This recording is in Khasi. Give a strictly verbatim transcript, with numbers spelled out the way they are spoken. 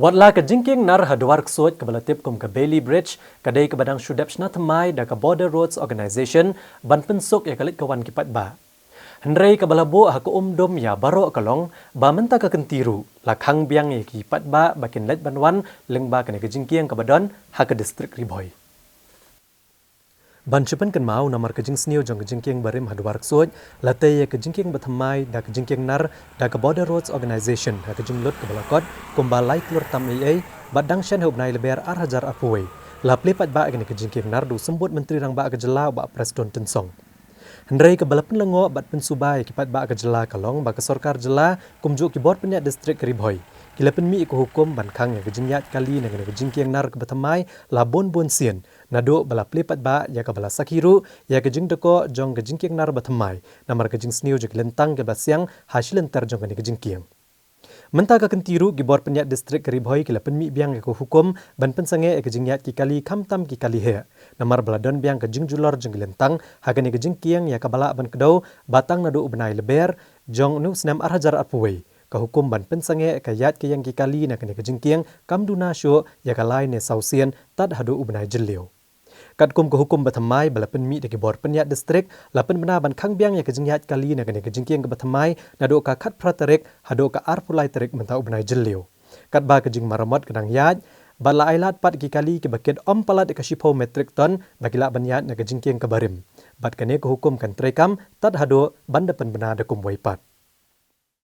Watla ka jingkieng nar ha Dwar Ksuid kaba la tip kum ka Bailey Bridge ka dei kaba dang shu dep shna thymmai da ka Border Roads Organisation ban pynsuk ïa ka leit ka wan ki paidbah. Hynrei kaba la buh ha ka um dum ïa baroh ka long ba mynta ka kynti ruh la khang biang ïa ki paidbah ba kin leit ban wan lyngba kane ka jingkieng kaba don ha ka distrik Ri Bhoi. Ban shu pynkynmaw, namar ka jingsniew jong ka jingkieng barim ha Dwar Ksuid, la tei ïa ka jingkieng bathymmai da ka jingkieng nar da ka Border Roads Organisation ha ka jinglut kaba la kot kumba lai klur tam ei ei, bad dang shen ha u bnai Lber ar hajar arphew wei la plie paidbah ïa kane ka jingkieng nar da u Symbud Myntri Rangbah ka jylla, u Bah Prestone Tynsong. Hynrei kaba la pynlyngngoh bad pynsuba ïa ki paidbah ka jylla ka long ba ka sorkar jylla kumjuh ki bor pynïaid distrik ka Ri Bhoi ki la pynmih ïa ka hukum ban khang ïa ka jingïaid kali na kane ka jingkieng nar kaba thymmai la bun bun sien, naduh ba la plie paidbah ïa kaba la sakhi ruh ïa ka jingdkoh jong ka jingkieng nar bathymmai namar ka jingsniew jong ki lyntang kiba siang ha shilynter jong kane ka jingkieng. Mynta ka kynti ruh ki bor pynïaid distrik ka Ri Bhoi ki la pynmih biang ïa ka hukum ban pynsangeh ïa ka jingïaid ki kali khamtam ki kali heh, namar ba la don biang ka jingjulor jong ki lyntang ha kane ka jingkieng ïa kaba lah ban kdew ba tang naduh u bnai Lber jong une u snem ar hajar arphew wei ka hukum ban pynsangeh ïa ka ïaid ka ïeng ki kali na kane ka jingkieng kam duna shuh ïa ka lai ne saw sien tad haduh u bnai Jylliew. Katkum ka hukum bathymmai ba la pynmih da ki bor pynïaid distrik, la pynbna ban khang biang ïa ka jingïaid kali na kane ka jingkieng kaba thymmai naduh ka khatphra tarik haduh ka arphew lai tarik mynta u bnai Jylliew. Katba ka jingmaramot ka dang ïaid, bad la ai lad pat ïa ki kali kiba kit ym palat ïa ka shiphew metrik ton ba ki lah ban ïaid na ka jingkieng kaba rim. Bad kane ka hukum kan treikam tad haduh ban da pynbna da kumwei pat.